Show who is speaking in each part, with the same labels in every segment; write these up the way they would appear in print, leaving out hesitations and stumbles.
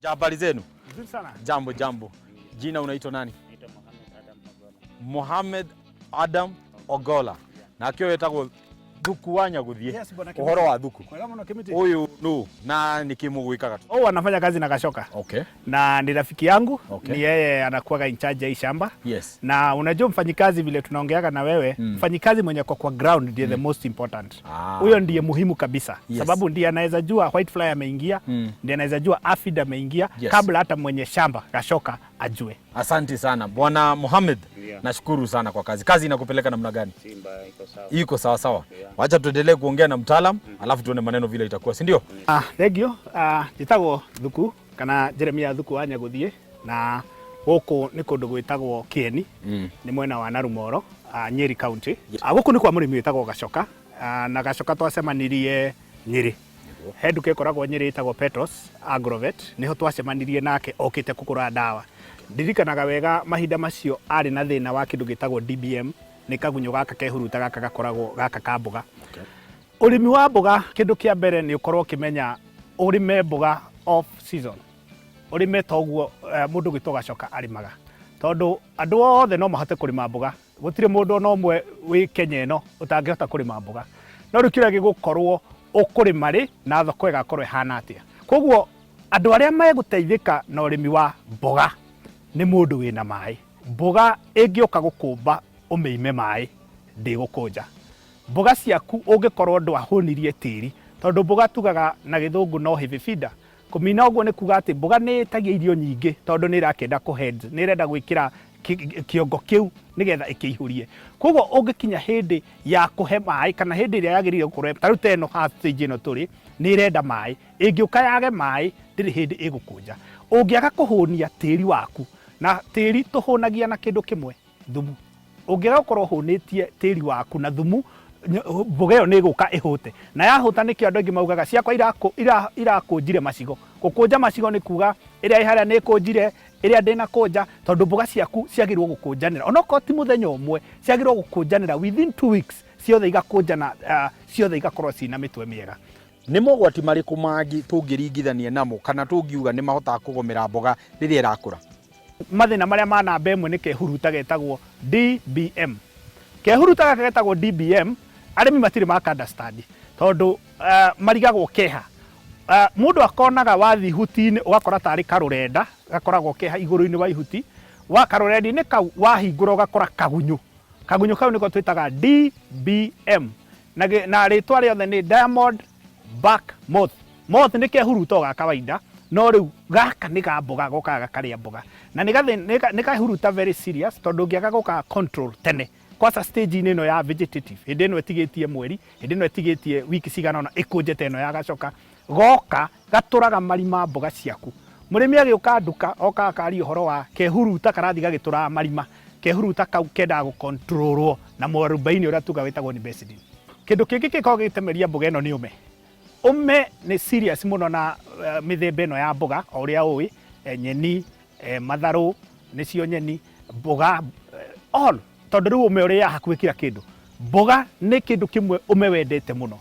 Speaker 1: Habari zenu?
Speaker 2: Nzuri sana.
Speaker 1: Jambo jambo. Jina unaitwa nani? Mohamed Adam Ogola. Nake ũyũ wĩtagwo Thuku wa Nyagũthiĩ.
Speaker 2: Yes, bwana Kimiti.
Speaker 1: Ũhoro wa Thuku.
Speaker 2: Kwega mũno Kimiti.
Speaker 1: Ũyũ nũ na nĩkĩ mũgwĩkaga?
Speaker 2: Oh, anafanya kazi na Kashoka.
Speaker 1: Okay.
Speaker 2: Na ni rafiki yangu.
Speaker 1: Okay.
Speaker 2: Ni yeye anakuwaga in charge ya hii shamba.
Speaker 1: Yes.
Speaker 2: Na unajua mfanyikazi vile tunaongeaga na wewe, mfanyikazi mwenye kwa ground ndiye the most important.
Speaker 1: Ah.
Speaker 2: Huyo ndiye muhimu kabisa.
Speaker 1: Yes.
Speaker 2: Sababu ndiye anaweza jua white fly ameingia, ndiye anaweza jua aphid ameingia
Speaker 1: Yes.
Speaker 2: kabla hata mwenye shamba Kashoka ajue.
Speaker 1: Asante sana Bwana Mohamed.
Speaker 3: Yeah.
Speaker 1: Nashukuru sana kwa kazi. Kazi inakupeleka namna gani?
Speaker 3: Simba iko sawa.
Speaker 1: Iko sawa sawa.
Speaker 3: Yeah.
Speaker 1: Wacha tuendelee kuongea na mtaalam alafu tuone maneno vile itakuwa, si ndio?
Speaker 2: Ah, thank you. Ah, njĩtagwo Thuku kana Jeremia Thuku wa Nyagũthiĩ na gũkũ nĩ kũndũ gwĩtagwo Kĩeni nĩ mwena wa Narumoro, Nyeri County.
Speaker 1: Yes.
Speaker 2: Ah, gũkũ nĩ kwa mũrĩmi wĩtagwo Gacoka. Ah, na Gacoka twacemanirie Nyĩrĩ. He nduka ĩkoragwo Nyĩrĩ ĩtagwo Petros Agrovet, nĩho twacemanirie nake okĩte kũgũra ndawa. Ndirikanaga wega mahinda macio arĩ na thĩna wa kĩndũ gĩtagwo DBM, nĩ kagunyũ gaka kehuruta gaka gakoragwo gaka ka mboga. Ũrĩmi wa mboga kĩndũ kĩa mbere nĩ ũkorwo ũkĩmenya ũrĩme mboga off season, ũrĩme toguo mũndũ gwĩtwo Gacoka arĩmaga, tondũ andũ othe no mahote kũrĩma mboga, gũtirĩ mũndũ ona ũmwe wĩ Kenya ĩno ũtangĩhota kũrĩma mboga, no rĩu kĩũria gĩgũkorwo ũkũrĩma rĩ na thoko ĩgakorwo ĩhana atĩa. Koguo andũ arĩa megũteithĩka na ũrĩmi wa mboga nĩ mũndũ wĩna maĩ. Mboga ĩngĩũka gũkũmba ũmĩime maĩ ndĩgũkũnja. Mboga ciaku ũngĩkorwo ndwahũnirie tĩri, tondũ mboga tugaga na gĩthũngũ no heavy feeder. Kũmina ũguo nĩ kuga atĩ mboga nĩ ĩtagia irio nyingĩ tondũ nĩ ĩrakĩenda kũ head, nĩ ĩrenda gwĩkĩra kĩongo kĩu nĩgetha ĩkĩihũrie. Koguo ũngĩkinya hĩndĩ ya kũhe maĩ kana hĩndĩ ĩrĩa yagĩrĩire gũkorwo, ta rĩu ta ĩno haha stage ĩno tũrĩ, nĩ ĩrenda maĩ. Ĩngĩũka yage maĩ ndĩrĩ hĩndĩ ĩgũkũnja. Ũngĩaga kũhũnia tĩri waku, na tĩri tũhũnagia na kĩndũ kĩmwe, thumu. Ũngĩaga gũkorwo ũhũnĩtie tĩri waku na thumu, mboga ĩyo nĩ ĩgũka ĩhũte. Na yahũta nĩkĩo andũ aingĩ maugaga ciakwa irakũnjire macigo. Gũkũnja macigo nĩ kuga ĩrĩa ĩ harĩa nĩ ĩkũnjire, ĩrĩa ndĩnakũnja, tondũ mboga ciaku ciagĩrĩirwo gũkũnjanĩra. Onokorwo ti mũthenya ũmwe, ciagĩrĩirwo gũkũnjanĩra within 2 weeks, ciothe igakũnjana, ciothe igakorwo ciĩna mĩtwe mĩega.
Speaker 1: Nĩ mogwati marĩkũ mangĩ tũngĩringithania namo kana tũngiuga nĩ mahotaga kũgomera mboga rĩrĩa ĩrakũra?
Speaker 2: Mathĩna marĩa ma namba ĩmwe nĩ kehuruta getagwo DBM. Kehuruta gaka getagwo DBM, arĩmi matirĩ maka understand tondũ marigagwo keha. Mũndũ akonaga wathiĩ ihuti-inĩ ũgakora tarĩ karũrenda gakoragwo keha igũrũ-inĩ wa ihuti, wa karũrenda-inĩ kau wahingũra ũgakora kagunyũ. Kagunyũ kau nĩko twĩtaga DBM na, na rĩtwa rĩothe nĩ Diamond Back Moth. Moth nĩ kehuruta o ga kawaida, no rĩu gaka nĩ ga mboga, gokaga gakarĩa mboga. Na nĩ kahuruta very serious tondũ ũngĩaga gũka control tene, kwanza stage-inĩ ĩno ya vegetative, hĩndĩ ĩno ĩtigĩtie mweri, hĩndĩ ĩno ĩtigĩtie wiki cigana ũna ĩkũnjete ĩno ya gacoka, goka gatũraga marima mboga ciaku. Mũrĩmi agĩũka nduka okaga akaria ũhoro wa kehuruta karathiĩ gagĩtũraga marima, kehuruta kau kendaga gũkontrolwo na mwarubaini ũrĩa tuga wĩtagwo Nimbecidine. Kĩndũ kĩngĩ kĩkoragwo gĩgĩtemeria mboga ĩno nĩ ũme. Ũme nĩ serious mũno na mĩthemba ĩno ya mboga o ũrĩa ũĩ, nyeni, matharũ nĩcio nyeni, mboga, all, tondũ rĩu ũme ũrĩaga hakuhĩ kila kĩndũ. Mboga nĩ kĩndũ kĩmwe ũme wendete mũno.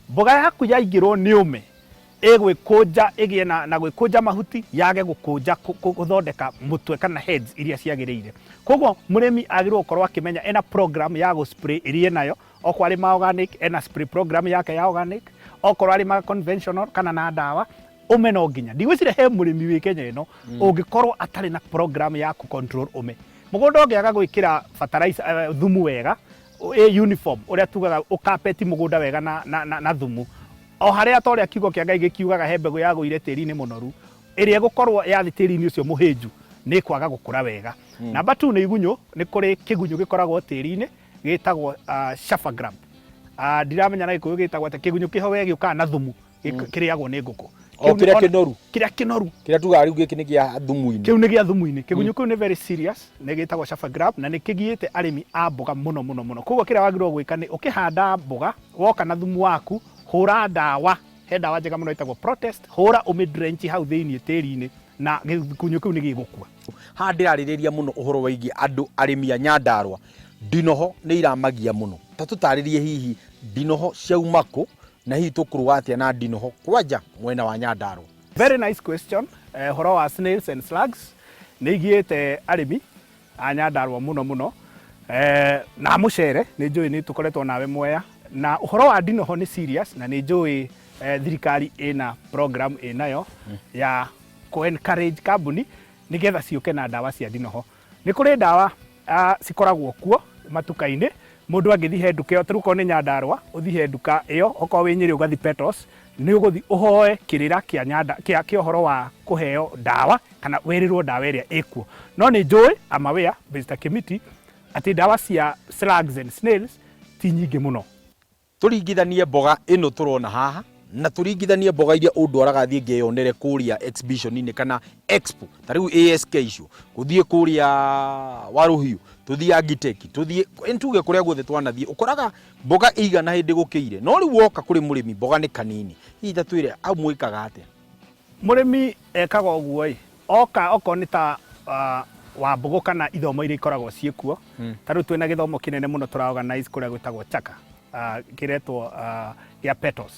Speaker 2: Mboga yaku yaingĩrwo nĩ ũme, ĩgwĩkũnja ĩgĩe na gwĩkũnja mahuti, yage gũkũnja gũthondeka mũtwe kana heads iria ciagĩrĩire. Koguo mũrĩmi agĩrĩirwo gũkorwo akĩmenya ena program ya gũ spray ĩrĩa enayo, okorwo arĩma organic ena spray program yake ya organic, okorwo arĩma conventional kana na ndawa, ũme no nginya. Ndigwĩciria he mũrĩmi wĩ Kenya ĩno ũngĩkorwo atarĩ na program ya kũ control ũme. Mũgũnda ũngĩaga gwĩkĩra fertilizer, thumu wega, ĩ uniform, ũrĩa tugaga ũkapeti mũgũnda wega na thumu, o harĩa ta ũrĩa kiugo kĩa Ngai gĩkiugaga he mbegũ yagũire tĩri-inĩ mũnoru, ĩrĩa ĩgũkorwo yathi tĩri-inĩ ũcio mũhĩnju nĩ ĩkwaga gũkũra wega. Namba 2 nĩ igunyũ, nĩ kũrĩ kĩgunyũ gĩkoragwo tĩri-inĩ gĩtagwo chafer grub. Ndiramenya na Gĩkũyũ gĩtagwo atĩa, kĩgunyũ kĩho we gĩũkaga na thumu, kĩrĩagwo nĩ ngũkũ.
Speaker 1: O kĩrĩa kĩnoru.
Speaker 2: Kĩrĩa kĩnoru.
Speaker 1: Kĩrĩa tugaga rĩu gĩkĩ nĩ kĩa thumu-inĩ.
Speaker 2: Kĩu nĩ gĩa thumu-inĩ. Kĩgunyũ kĩu nĩ very serious, nĩ gĩtagwo chafer grub na nĩ kĩgiĩte arĩmi a mboga mũno mũno mũno. Koguo kĩrĩa wagĩrĩirwo gwĩka nĩ ũkĩhanda mboga, woka na thumu waku, hũra ndawa, he ndawa njega mũno ĩtagwo Protest, hũra ũmĩ drench hau thĩiniĩ tĩri-inĩ na gĩgunyũ kĩu nĩ gĩgũkua.
Speaker 1: Haha ndĩrarĩrĩria mũno ũhoro wĩgiĩ andũ arĩmi a Nyandarũa, ndinoho nĩ iramagia mũno. Ta tũtarĩrie hihi ndinoho ciauma kũ na hihi tũkũrũa atĩa na ndinoho kwanja mwena wa Nyandarũa?
Speaker 2: Very nice question. Ũhoro wa snails and slugs nĩ igiĩte arĩmi a Nyandarua mũno mũno, na mũcere nĩ njũĩ nĩ tũkoretwo nawe Mwea, na ũhoro wa ndinoho nĩ serious, na nĩ njũĩ thirikari ĩna program ĩnayo ya kũ encourage kambuni nĩgetha ciũke na ndawa cia ndinoho. Nĩ kũrĩ ndawa cikoragwo kuo matuka-inĩ, mũndũ angĩthiĩ he nduka ĩyo, ta rĩu okorwo nĩ Nyandarua, ũthiĩ he nduka ĩyo, okorwo wĩ Nyĩrĩ ũgathiĩ Petals, nĩ ũgũthiĩ ũhoe kĩrĩra kĩa Nyanda, kĩa kĩa ũhoro wa kũheo ndawa kana wĩrĩrwo ndawa ĩrĩa ĩkuo. No nĩ njũĩ, I'm aware, Mr. Kĩmiti, atĩ ndawa cia slugs and snails ti nyingĩ mũno.
Speaker 1: Tũringithanie mboga ĩno tũrona haha na tũringithanie mboga iria ũndwaraga thiĩ ngeyonere kũrĩa exhibition-inĩ kana expo, ta rĩu ASK icio, gũthiĩ kũrĩa Waruhiu, tũthiĩ Agitech, tũthiĩ tuge kũrĩa guothe twanathiĩ, ũkoraga mboga ĩigana hĩndĩ gũkĩire, no rĩu woka kũrĩ mũrĩmi mboga nĩ kanini. Hihi ta twĩre hau mwĩkaga atĩa?
Speaker 2: Mũrĩmi ekaga ũguo ĩ, oka okorwo nĩ ta Wambũgũ kana ithomo iria ikoragwo ciĩ kuo, ta rĩu twĩna gĩthomo kĩnene mũno tũra organize kũrĩa gwĩtagwo Chaka, kĩretwo gĩa Petals,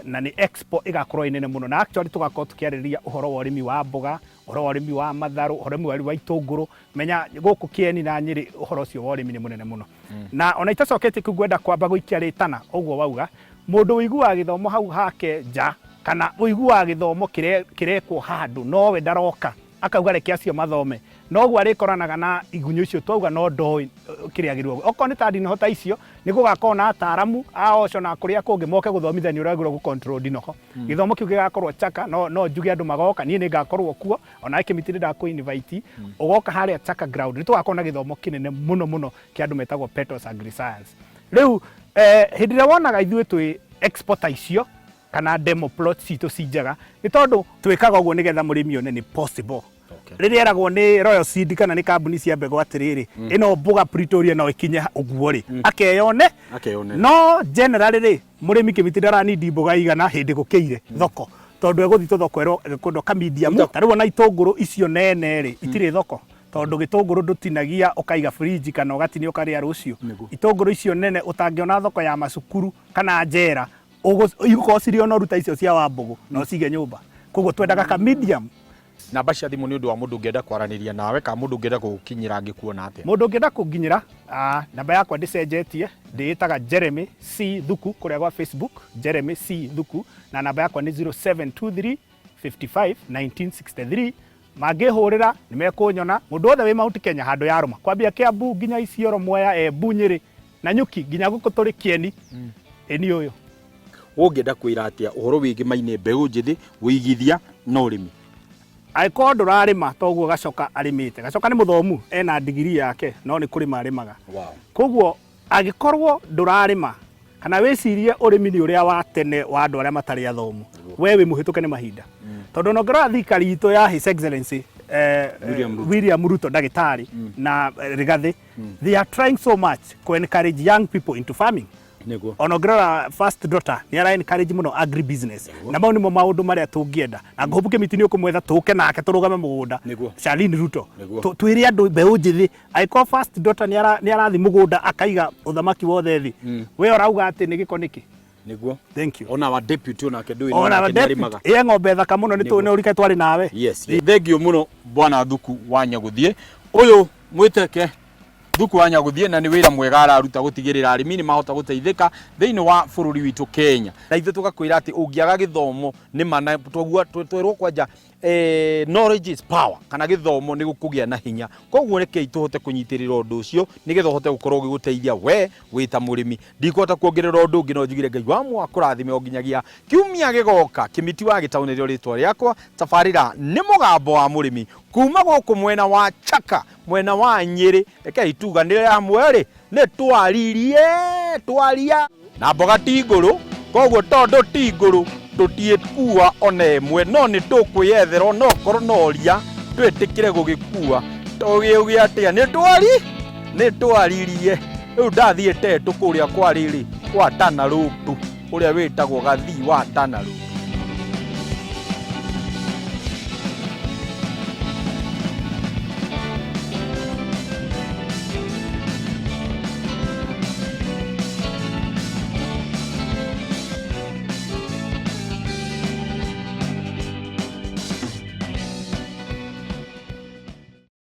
Speaker 2: na nĩ expo ĩgakorwo ĩ nene mũno, na actually tũgakorwo tũkĩarĩrĩria ũhoro wa ũrĩmi wa mboga, ũhoro wa ũrĩmi wa matharũ, ũhoro wa ũrĩmi wa itũngũrũ, menya gũkũ Kĩeni na Nyĩrĩ ũhoro ũcio wa ũrĩmi nĩ mũnene mũno. Na ona itacoketie kĩu ngwenda kwamba gũikia rĩtana ũguo wauga, mũndũ ũiguaga gĩthomo hau hake nja kana ũiguaga gĩthomo kĩrekwo handũ nowe ndaroka akauga reke acio mathome, noguo arĩkoranaga na igunyũ icio twauga no ndoĩ kĩrĩa agĩrĩirwo. Okorwo nĩ ta ndinoho ta icio, nĩ gũgakorwo na ataramu a OSHO na kũrĩa kũngĩ moke gũthomithania ũrĩa wagĩrĩirwo gũ control ndinoho. Gĩthomo kĩu gĩgakorwo Chaka, no njuge andũ magoka, niĩ nĩ ngakorwo kuo, onawe Kĩmiti nĩ ndakũ invite, ũgoka harĩa Chaka ground, nĩ tũgakorwo na gĩthomo kĩnene mũno mũno kĩa andũ metagwo Petals Agri-Science. Rĩu hĩndĩ ĩrĩa wonaga ithuĩ twĩ exporter icio kana demo plot citũ ci njega, nĩ tondũ twĩkaga ũguo nĩgetha mũrĩmi one nĩ possible. Rĩrĩa eragwo nĩ Royal Seed kana nĩ kambuni cia mbegũ atĩrĩrĩ, ĩno mboga Pretoria no ĩkinye ũguo rĩ, akeyone.
Speaker 1: Akeyone.
Speaker 2: No generally rĩ, mũrĩmi Kĩmiti ndaranindi mboga igana hĩndĩ gũkĩire thoko, tondũ egũthiĩ tũthoko erwo kwendwo ka medium. Ta rĩu ona itũngũrũ icio nene rĩ, itirĩ thoko, tondũ gĩtũngũrũ ndũtinagia ũkaiga fridge kana ũgatinia ũkarĩa rũciũ. Itũngũrũ icio nene ũtangĩona thoko ya macukuru kana njera, igũkorwo cirĩ o noru ta icio cia Wambũgũ, na ũcige nyũmba. Koguo twendaga ka medium.
Speaker 1: Namba cia thimũ nĩ ũndũ wa mũndũ ũngĩenda kwaranĩria nawe kana mũndũ ũngĩenda gũgũkinyĩra angĩkuona atĩa?
Speaker 2: Mũndũ ũngĩenda kũnginyĩra, namba yakwa ndĩcenjetie, ndĩĩtaga Jeremy C Thuku kũrĩa gwa Facebook, Jeremy C Thuku, na namba yakwa nĩ 0723 55 1963. Mangĩhũrĩra nĩ mekũnyona. Mũndũ wothe wĩ Mount Kenya handũ yarũma, kwambia Kiambu nginya Isiolo, Mwea, Embu, Nyĩrĩ, Nanyuki, nginya gũkũ tũrĩ Kieni, ĩni ũyũ.
Speaker 1: Ũngĩenda kwĩra atĩa ũhoro wĩgĩmaine mbeũ njĩthĩ, ũigithia na ũrĩmi?
Speaker 2: Angĩkorwo ndũrarĩma toguo Gacoka arĩmĩte, Gacoka nĩ mũthomu, ena degree yake, no nĩ kũrĩma arĩmaga. Koguo angĩkorwo ndũrarĩma kana wĩcirie ũrĩmi nĩ ũrĩa wa tene wa andũ arĩa matarĩ athomu, we wĩ mũhĩtũke nĩ mahinda. Tondũ ona ũngĩrora thirikari itũ ya His Excellency
Speaker 1: William Ruto.
Speaker 2: William Ruto ndagĩtarĩ na Rigathĩ, they are trying so much to encourage young people into farming. Ona ũngĩrora first daughter nĩ ara encourage mũno agri business. Na mau nĩmo maũndũ marĩa tũngĩenda. Na ngũhũbu Kĩmiti nĩ ũkũmwetha tũke nake tũrũgame mũgũnda. Charlene Ruto. Twĩre andũ mbeũ njĩthĩ, angĩkorwo first daughter nĩ arathiĩ mũgũnda akaiga ũthamaki wothe thĩ, we ũrauga atĩ nĩ gĩko nĩkĩ? Thank you.
Speaker 1: Ona wa deputy onake ndũĩ
Speaker 2: Ona
Speaker 1: nake
Speaker 2: deputy,
Speaker 1: nĩarĩmaga.
Speaker 2: ĩ ng'ombe thaka mũno nĩ tũ- nĩ ũrike twarĩ nawe.
Speaker 1: Yes. Thengiũ mũno bwana Thuku wa Nyagũthiĩ. Ũyũ mwĩteke Thuku wa Nyagũthiĩ, na nĩ wĩra mwega araruta gũtigĩrĩra arĩmi nĩ mahota gũteithĩka thĩinĩ wa bũrũri witũ Kenya. Na ithuĩ tũgakwĩra atĩ ũngĩaga gĩthomo nĩ mana, twaigua twerwo kwanja knowledge is power, kana gĩthomo nĩ gũkũgĩa na hinya. Koguo rekei tũhote kũnyitĩrĩra ũndũ ũcio nĩgetha ũhote gũkorwo ũgĩgũteithia we wĩ ta mũrĩmi. Ndikũhota kuongerera ũndũ ũngĩ no njugire Ngai wa muoyo akũrathime o nginyagia kiumia gĩgoka. Kĩmiti wa Gĩtaũ nĩrĩo rĩtwa rĩakwa. Tabarĩra nĩ mũgambo wa mũrĩmi kuma gũkũ mwena wa Chaka, mwena wa Nyĩrĩ. Rekei tuganĩre hamwe rĩ, nĩ twaririe twaria na mboga ti ngũrũ, koguo tondũ ti ngũrũ tũtiĩkua ona ĩmwe, no nĩ tũkwĩyethera onokorwo no ria twĩtĩkĩre gũgĩkua. Tũgĩuge atĩa? Nĩ twari nĩ twaririe. Rĩu ndathiĩ tetũ kũrĩa kwa rĩrĩ kwa Tana Rũtu, ũrĩa wĩtagwo Gathii wa Tana Rũtu.